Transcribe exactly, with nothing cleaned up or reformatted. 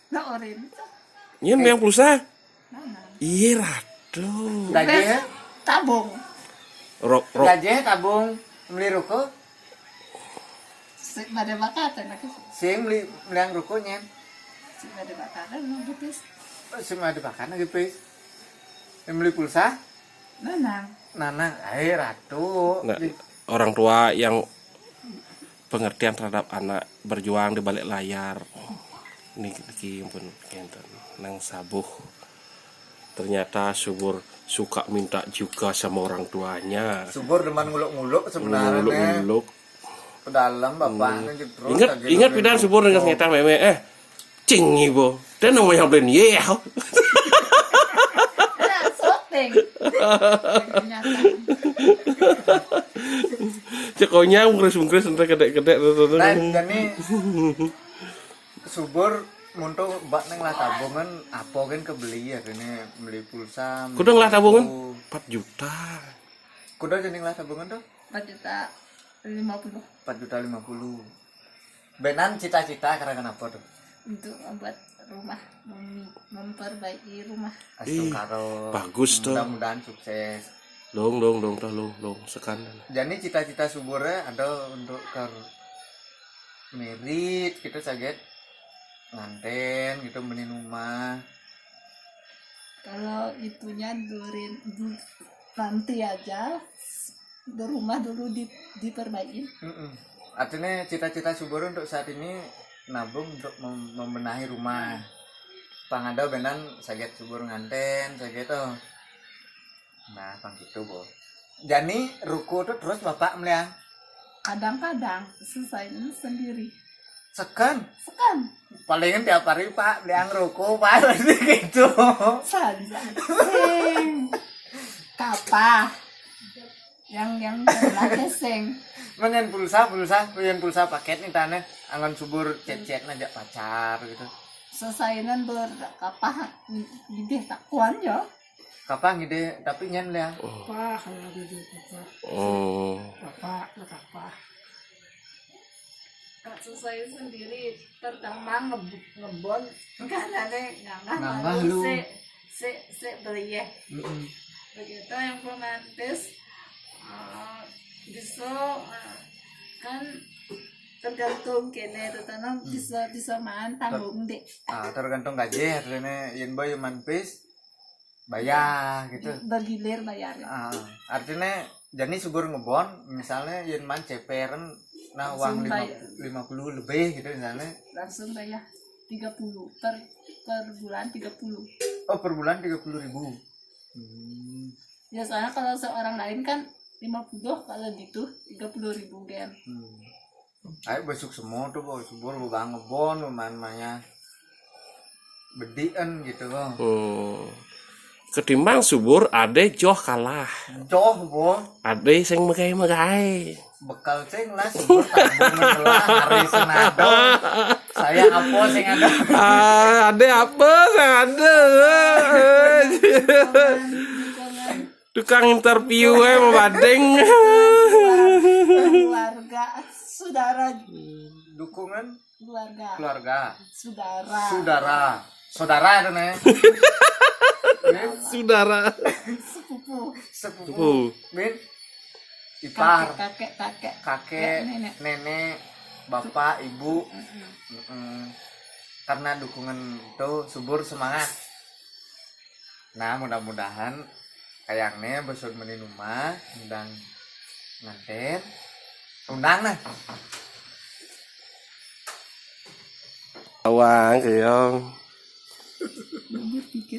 Nah, orin. Nyén meliang pulsa? Nah, nah. Iya, ratu. Gaji ya? Tabung. Rok, rok. Gaji ya tabung meli ruko? Sik badé bakatan aku. Sing meli meliang ruko nyén. Sik badé bakatan, no, gitu. Sing meli bakatan lagi pis. Meli pulsa? Nah, nah. Nanang, eh, ratu. Nah, orang tua yang pengertian terhadap anak berjuang di balik layar. Ini iki pun kénten nang sabuh. Ternyata subur suka minta juga sama orang tuanya. Subur demen nguluk-nguluk sebenarnya. Nguluk-nguluk. Ke dalam bapaknya gitu terus. Ingat, ingat pidan subur dengan ngétah mémé. Eh, cing ibu. Dan namanya belum iya. Nah, syuting. Ternyata. Cék onyang mungkris-mungkris enté kedék-kedék. Nah, jadi subur muntung bak neng lah tabungan apa kan kebeli ya, ini beli pulsa. Kudu ngelah tabungan empat juta. Kudu jadi ngelah tabungan tuh Empat juta lima puluh. Empat juta lima puluh. Benan cita-cita karena kenapa tuh? Untuk membuat rumah, mem- memperbaiki rumah. Astungkaro. Bagus tuh. Mudah-mudahan sukses. Dong, dong, dong, toh, dong, dong, sekan. Jadi cita-cita suburnya ada untuk ke merit gitu saget nganten gitu, beli rumah. Kalau itunya durin du- nanti aja, di rumah dulu di, diperbaikin. Mm-mm. Artinya cita-cita subur untuk saat ini nabung untuk mem- membenahi rumah. Pang ada benan saget subur nganten saget tuh. Nah, pang gitu, Bo. Jani ruko tuh terus bapak meliang. Kadang-kadang selesai sendiri. Sekan. Sekan. Palingan tiap hari, Pak, meliang ruko, Pak, pasti gitu. Saja. Sing. Kapah. Yang yang terlatih sing. Menyen pulsa, pulsa, menyen pulsa paket nih tanah. Angan subur cecet ngajak pacar gitu. Selesainan berkapah, gidih takuan ya. Kapah ngide tapi nyen liang. Pah, kalau gitu, papa. Oh. Papa, lah papa. Tak selesai sendiri, terutama nge- ngebon. Karena deh nggak Nambah lu. Se se se beli ya. Mm-mm. Begitu yang romantis, eh, bisa, eh, kan tergantung kene tuh tanam bisa bisa maan tanggung deh. Ah, tergantung gaji, artinya yen boy manpis bayar gitu. Bergilir bayarnya. Ah, artinya jadi subur ngebon, misalnya yen man ceperen, nah, uang Langsung lima, bayar. Lima puluh lebih gitu misalnya. Langsung bayar tiga puluh per per bulan tiga puluh. Oh, per bulan tiga puluh ribu. Hmm. Ya soalnya kalau seorang lain kan lima puluh, kalau gitu tiga puluh ribu gen. Hmm. Ayo besuk semua tuh, Bo, subur, Bo, bang ngebon, man manya bedian gitu, Bo. Hmm. Ketimbang subur ade joh kalah. Joh, Bo. Ade sing megai-megai. Bekal sing lah, subur tabungan lah, hari senado. Saya apa sing ada? Ah, ade apa sing ada? Tukang interview eh mau badeng. Keluarga, saudara, Dukungan keluarga, keluarga, saudara, saudara, saudara itu nih. Saudara. Sepupu. Sepupu. Tuh. Min, ipar, Kakek, kakek, kakek. Kakek, Nenek. Nenek, bapak, ibu. Mm-mm. Mm-mm. Karena dukungan itu subur semangat. Nah, mudah-mudahan kayaknya besok meni rumah undang nganten, undang nah. Awang keong. Bubur pikir